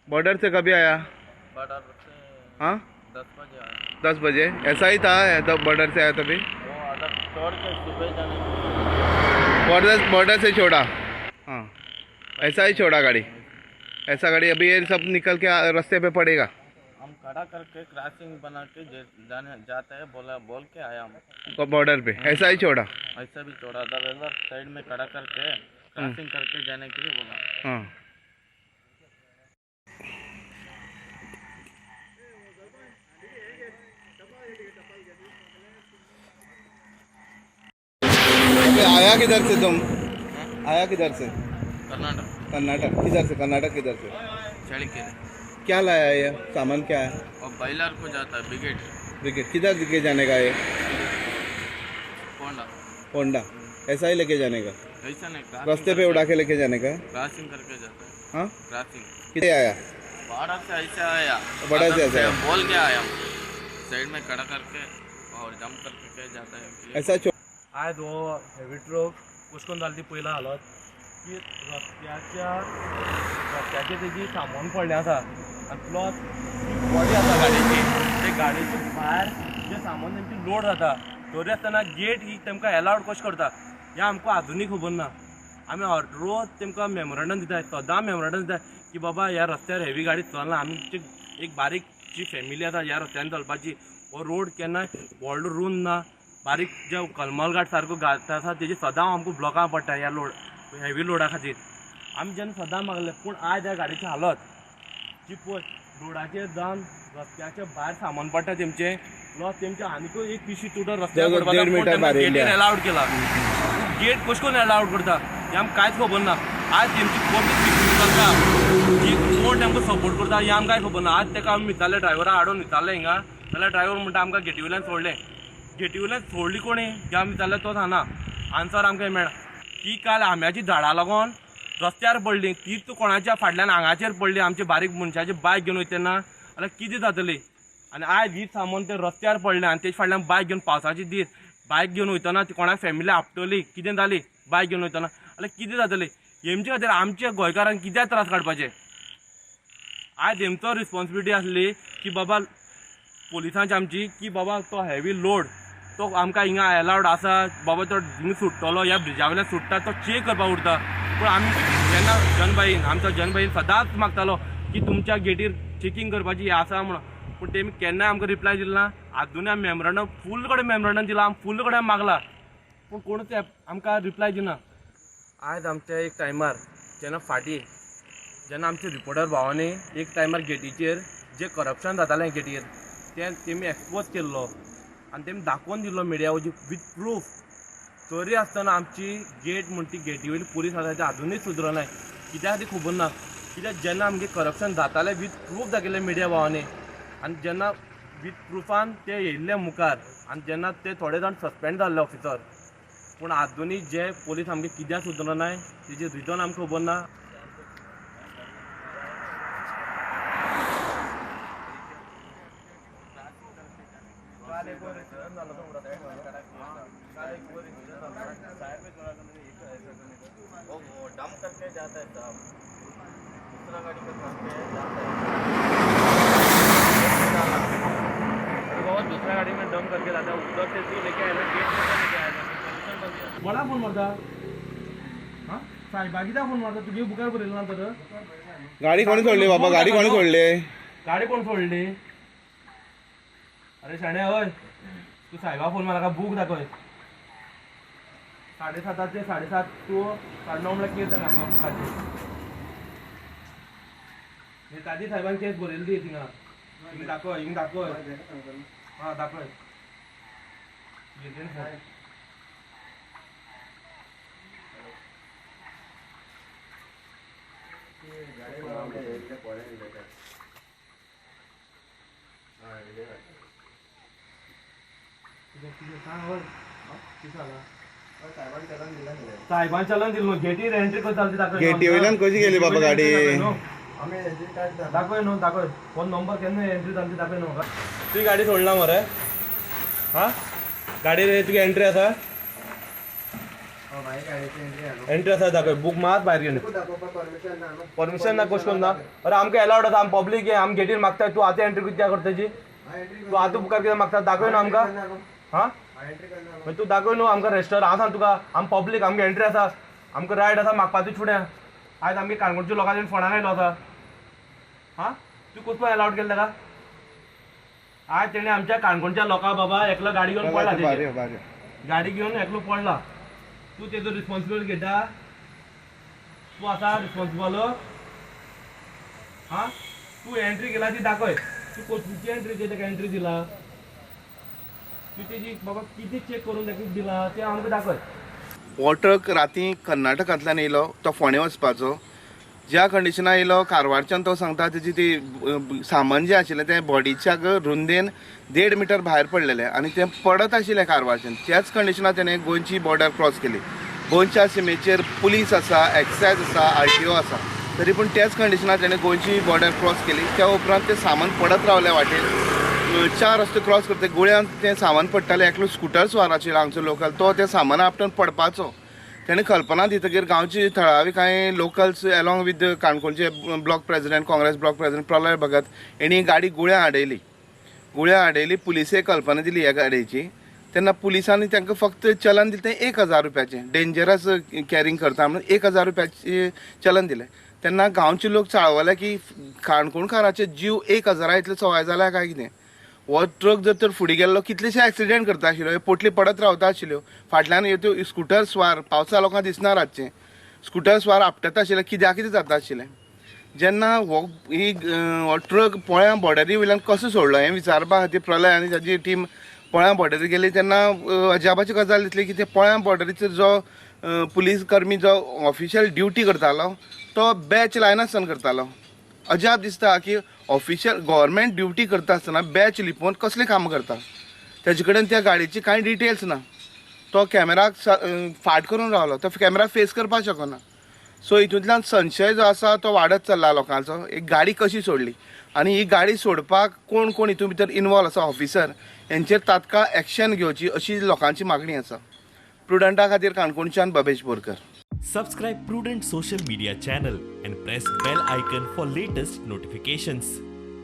Border से कभी आया? Border से। हाँ, 10 बजे आया। 10 बजे ऐसा ही था तब बॉर्डर से आया तभी? वो ऑर्डर छोड़ के सुबह जाने। बॉर्डर से छोड़ा। हाँ, ऐसा ही छोड़ा गाड़ी, ऐसा गाड़ी। अभी ये सब निकल के रास्ते पे पड़ेगा। हम खड़ा करके क्रॉसिंग बना के जाने जाते हैं, बोला बोल के आया हम बॉर्डर पे। ऐसा ही छोड़ा, ऐसा भी छोड़ा था। इधर साइड में खड़ा करके क्रॉसिंग करके जाने के लिए बोला। हाँ। आया किधर से तुम? आया किधर से? कर्नाटक। कर्नाटक किधर से? कर्नाटक किधर से? चढ़के। क्या लाया ये सामान, क्या है? और बैलर को जाता है, ब्रिगेड। ब्रिगेड किधर लेके जाने का ये? होंडा। होंडा। ऐसा ही लेके जाने का? ऐसा नहीं, रास्ते पे उड़ा के लेके जाने का? क्रॉसिंग करके जाता है। हाँ, क्रॉसिंग। किधर आया? बॉर्डर से ऐसे आया। बॉर्डर से ऐसे आया। बोल के आया, साइड में खड़ा करके और जंप करके जाता है। ऐसा आयज हो हेवी ट्रक कशें करून जाली ती पयला हालत की रस्त्याचेर तेजी सामान पडलें आसा आनी प्लस बॉडी आसा गाडयेची, ते गाडयेचे भायर जें सामान तेमचें लोड जाता तरी आसतना गेट ही तेमकां एलावड कशें करता हें आमकां आजुनूय खबर ना। आमी रोज तेमकां मेमोरंडम दितात, सदां मेमोरंडम दितात की बाबा ह्या रस्त्यार हेवी गाडी चलना, आमची एक बारीक जी फॅमिली आसा ह्या रस्त्यान चलपाची, हो रोड केन्नाय व्हडलो रूंद ना, बारीक जे कलमलघाट सारको घाट आसा तेजे सदां आमकां ब्लॉकां पडटा ह्या लोड हेवी लोडा खातीर। आमी जेन्ना सदां मागलें, पूण आयज ह्या गाडयेची हालत जी पळय रोडाचेर जावन रस्त्याच्या भायर सामान पडटा तेमचें, प्लस तेमचें आनीकूय एक पिशी तुटत रस्त्यार पडटा। गेटीर एलावड केला, गेट कशें करून एलावड करता हें आमकां कांयच खबर ना। आज तेमची कोण चलता, जी कोण तेमकां सपोर्ट करता हें आमकां कांय खबर ना। आज तेका आमी विचारलें, ड्रायव्हरा हाडून विचारलें हिंगा, जाल्यार ड्रायव्हर म्हणटा आमकां गेटी वयल्यान सोडलें। गेटी वयल्यान सोडली कोणी जें आमी विचारलें तो सांगना, आन्सर आमकां मेळना। ती काल आंब्याची झाडां लागून रस्त्यार पडली, तीच कोणाच्या फाटल्यान आंगाचेर पडली, आमचे बारीक मनशाची बायक घेवन वयता तेन्ना जाल्यार कितें जातली। आनी आयज हीच सामान तें रस्त्यार पडलें आनी तेजे फाटल्यान बायक घेवन पावसाची दीस बायक घेवन वयतना ती कोणाक फॅमिली आपटली, कितें जाली बायक घेवन वयतना जाल्यार कितें जातलें। हेमचे खातीर आमच्या गोंयकारांक कित्याक त्रास काडपाचे? आयज हेमचो रिस्पोन्सिबिलिटी आसली की बाबा पोलिसांची आमची की बाबा तो हेवी लोड तो आमकां हिंगा एलावड आसा, बाबा तो हिंगा सुट्टलो, ह्या ब्रिजा वयल्यान सुट्टा तो चेक करपाक उरता। पूण आमी जेन्ना जनबाईन, आमचो जनबाईन सदांच मागतालो की तुमच्या गेटीर चेकींग करपाची हें आसा म्हणून, पूण तेमी केन्नाय आमकां रिप्लाय दिलो ना। आजुनूय आमी मेमोरंडम फूल कडेन मेमोरंडम दिलां, आमी फूल कडेन मागला, पूण कोणूच आमकां रिप्लाय दिना। आयज आमच्या एक टायमार जेन्ना फाटीं जेन्ना आमचे रिपोर्टर भावांनी एक टायमार गेटीचेर जें करप्शन जातालें गेटीर तें तेमी एक्सपोज केल्लो आनी तेमी दाखोवन दिल्लो मिडिया विथ प्रूफ, तरी आसतना आमची गेट म्हण ती गेटी वयली पुलीस आसा ती आजुनूय सुदरनाय, कित्याक ती खबर ना। कित्याक जेन्ना आमगे करप्शन जातालें विथ प्रूफ दाखयलें मिडिया भावांनी, आनी जेन्ना विथ प्रुफान ते येयल्ले मुखार आनी जेन्ना ते थोडे जाण सस्पेंड जाल्ले ऑफिसर, पूण आजुनूय जे पोलीस आमगे कित्याक सुदरनाय तेजें रिजन आमकां खबर ना। वो डंप करके जाता है साहब, दूसरा गाड़ी का करके जाता है। अरे बाबा दूसरा गाड़ी में डंप करके जाता है, उधर से तू लेके आया ना, गेट से लेके आया ना, कोणा फोन मारता? हां, साहेबा कित्याक फोन मारता? तुगे बुकार बरयलें ना तर गाडी कोणी सोडली बाबा? गाडी कोणी सोडली? गाडी कोण सोडली? अरे शाणे हय, तू साहेबा फोन मार, बूक दाखय। 7:30 ते 7:30 तू 9:30 म्हळ्यार केस जाता आमकां बुकाचेर। नेताजी साहेबान केस बरयली ती थिंगा, हिंग दाखय, हिंग दाखय, हां दाखय। साहेबान चलन दिलो, गेटीर एंट्री करता ती दाखय। गेटी वयल्यान कशी गेली बाबा गाडी? दाखय न्हू, दाखय फोन नंबर केन्ना एंट्री जाली ती दाखय न्हू म्हाका। तुवें गाडी सोडला मरे? हां, गाडयेर तुगे एंट्री आसा? एंट्री आसा दाखय बूक मात भायर घेवन परमिशन ना कशें करून ना. अरे आमकां एलावड आसा, आम पब्लीक आम गेटीर मागता, तूं आतां एंट्री कित्याक करता तेजी? तूं आतां बुकार कित्याक मागता? दाखय न्हू आमकां. हां मागीर तूं दाखय न्हू आमकां रजिस्टर. हांव सांग तुका, आम पब्लीक, आमकां एंट्री आसा, आमकां रायट आसा मागपाची फुडें. आयज आमगे काणकोणच्या लोकांनी फोंडाक आयलो आसा. हां तूं कसलो एलावड केलें ताका? आज तेणें आमच्या काणकोणच्या लोकां बाबा एकलो गाडी घेवन पडला, गाडी घेवन एकलो पडला. तूं तेजो रिस्पॉन्सिबल घेता? तूं आसा रिस्पॉन्सिबल? हां तूं एंट्री केला ती दाखय. तूं खंयची एंट्री ताका एंट्री दिला? तूं तेजी बाबा कितें चॅक करून ताका दिला तें आमकां दाखय. हो ट्रक राती कर्नाटकांतल्यान येयलो, तो फोंडें वचपाचो. ज्या कंडिशनान येयलो कारवारच्यान, तो सांगता तेजी ती सामान जें आशिल्लें तें बॉडीच्या रुंदेन 1.5 मिटर भायर पडलेलें आनी तें पडत आशिल्लें कारवारच्यान. त्याच कंडिशनान तेणें गोंयची बॉर्डर क्रॉस केली. गोंयच्या सिमेचेर पुलीस आसा, एक्सायज आसा, RTO आसा, तरी पूण त्याच कंडिशनान तेणें गोंयची बॉर्डर क्रॉस केली. त्या उपरांत तें सामान पडत रावलें वाटेर. 4 रस्ते क्रॉस करता गुळ्यान तें सामान पडटालें. एकलो स्कुटर स्वार आशिल्लो हांगचो लोकल, तो तें सामान आपटून पडपाचो. तेणें कल्पना दितकीर गांवची थळावी कांय लोकल्स एलॉंग विथ काणकोणचे block president, Congress block president Pralay Bhagat हेणी गाडी गुळ्यां हाडयली. गुळ्यां हाडयली, पुलिसेक कल्पना दिली ह्या गाडयेची. तेन्ना पुलिसांनी तांकां फक्त चलन दिलें तें 1000 रुपयाचें, डेंजरस कॅरिंग करता म्हणून 1000 रुपयाचें चलन दिलें. तेन्ना गांवचे लोक चाळवले की काणकोणकाराचे जीव 1000 इतले सवाय जाल्या काय कितें. हो ट्रक जर तर फुडें गेल्लो कितलेशे एक्सिडेंट करता आशिल्लो, पोटली पडत रावता आशिल्ल्यो, फाटल्यान त्यो स्कुटर स्वार पावसा लोकांक दिसना रातचें, स्कुटर स्वार आपटता आशिल्ले, कित्याक कितें जाता आशिल्लें. जेन्ना हो ट्रक पोळ्यां बॉर्डरी वयल्यान कसो सोडलो हें विचारपा खातीर प्रलय आनी ताजी टीम पोळ्यां बॉर्डरी गेली. तेन्ना अजापाची गजाल दिसली की ते पोळ्यां बॉर्डरीचेर जो पुलीस कर्मी जो ऑफिशियल ड्युटी करतालो तो बॅच लायनासतना करतालो. अजाप दिसता की ऑफिशियल गव्हर्मेंट ड्युटी करता आसतना बॅच लिपोवन कसलें काम करता. तेजे कडेन त्या गाडयेची कांय डिटेल्स ना. तो कॅमेराक फाट करून रावलो, तो कॅमेरा फेस करपाक शकना. सो हितूंतल्यान संशय जो आसा तो वाडत चल्ला लोकांचो. एक गाडी कशी सोडली आनी ही गाडी सोडपाक कोण कोण हितून भितर इनवॉल्व आसा ऑफिसर, हेंचेर तात्काळ एक्शन घेवची अशी लोकांची मागणी आसा. प्रुडंटा खातीर काणकोणच्यान Babesh Borkar. Subscribe Prudent social media channel and press bell icon for latest notifications.